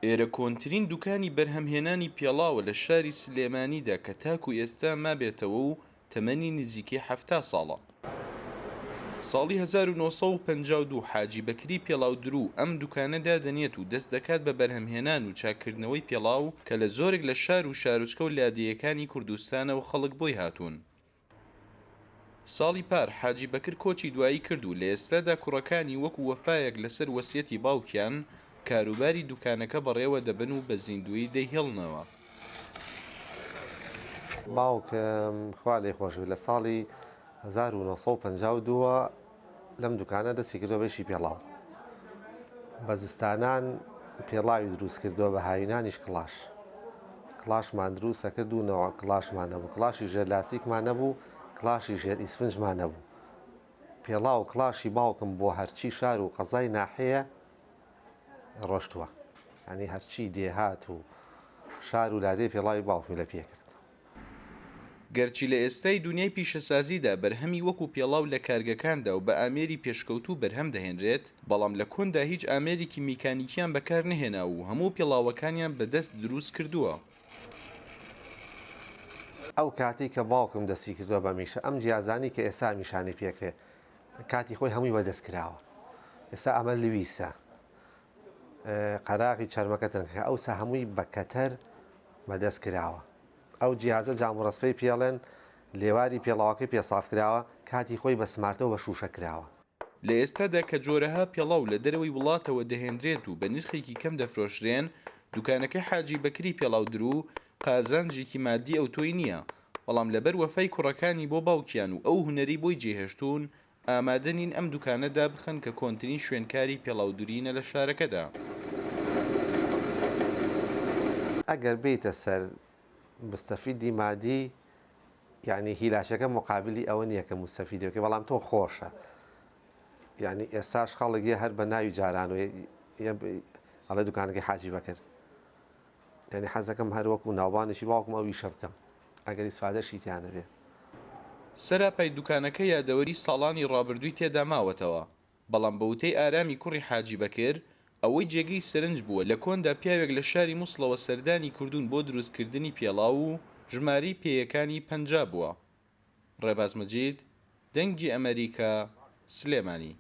ئێرە کۆنترین دوکانی بەرهەمهێنانی پێڵاوە لە شاری سلێمانیدا کە تاکو ئێستا مابێتەوە و تەمەنی نزیکەی 70 ساڵە. ساڵی 1952 حاجی بەکری پێڵاودروو ئەم دوکانە دادەنێت و دەست دەکات بە بەرهەمهێنان و چاککردنەوەی پێڵاو کە لە زۆرێک لە شار و شارۆچکە و لادێیەکانی کوردستانەوە خەڵک بۆی هاتوون. ساڵی پار حاجی بەکر کۆچی دوایی کرد و لە ئێستادا کوڕەکانی وەکو وەفایەک لەسەر وەسیەتی باوکیان کاروباری دوکانەکە بەڕێوە دەبەن و بە زیندوویی دەیهێڵنەوە. باوکم خوا لێی خۆش بێت لە ساڵی 1952 وە لەم دوکانە دەستی کردووە بە ئیشی پێڵاو. بە زستانان پێڵاوی دروست کردووە بە هاوینانیش کڵاش. کڵاشمان دروست ئەکرد دوو نەوع کڵاشمان هەبوو کڵاشی ژێر لاسیکمان هەبوو کڵاشی ژێر ئیسفنجمان هەبوو. پێڵاو و کڵاشی باوکم بۆ هەرچی شار و قەزای ناحیە ڕۆشتووە. یانی هەرچی دێهات و شار و لادێ پێڵاوی باوکمی لە پێ کرد. گەرچی لە ئێستای دونیای پیشەسازیدا بەرهەمی وەکو پێڵاو لە کارگەکاندا و بە ئامێری پێشکەوتوو بەرهەم دەهێنرێت، بەڵام لە کۆندا هیچ ئامێرێکی میکانیکیان بەکار نەهێناوە و هەموو پێڵاوەکانیان بە دەست دروست کردووە. ئەو کاتەی کە باوکم دەستی کردووە بەم ئیشە، ئەم جیازانەی کە ئێستا ئەم ئیشانەی پێکرێ، کاتی خۆی هەمووی بە دەست کراوە. ئێستا ئەمە لویسە، قەراغی چەرمەکە تەنکەکە، ئەوسا هەمووی بە کەتەر بە دەست کراوە. ئەو جیهازە جام و ڕەسپەی پێڵێن، لێواری پێڵاوەکەی پێ ساف کراوە، کاتی خۆی بە سمارتە و بە شووشە کراوە. لە ئێستادا کە جۆرەها پێڵاو لە دەرەوەی وڵاتەوە دەهێنرێت و بە نرخێکی کەم دەفرۆشرێن، دوکانەکەی حاجی بەکری پێڵاودروو قازانجێکی مادی ئەوتۆی نییە، بەڵام لەبەر وەفای کوڕەکانی بۆ باوکیان و ئەو هونەرەی بۆی جێهێشتوون، ئامادە نین ئەم دوکانە دابخەن کە کۆنترین شوێنکاری پێڵاودورینە لە شارەکەدا. ئەگەر بێیتە سەر مستەفیدی مادی یانی هیلاکەکە مقابلی ئەوە نییە کە موستەفیدی بکەی بەڵام تۆ خۆشە یانی ئێستاش خەڵک یە هەر بە ناوی جاران و ئەڵێ دوکانەکەی حاجی بەکر یانی حەزەکەم هەر وەکو ناوبانێکی باوکم ئەو ئیشە بکەم ئەگەر ئیسفادەشی تیا نەبێ. سەراپای دوکانەکە یادەوەری ساڵانی ڕابردووی تێدا ماوەتەوە، بەڵام بە وتەی ئارامی کوڕی حاجی بەکر، ئەوەی جێگەی سەرنج بووە لە کۆندا پیاوێک لە شاری موسڵەوە سەردانی کردوون بۆ دروستکردنی پێڵاو و ژمارەی پێیەکانی 50 بووە. ڕێباز مەجید، دەنگی ئەمەریکا، سلێمانی.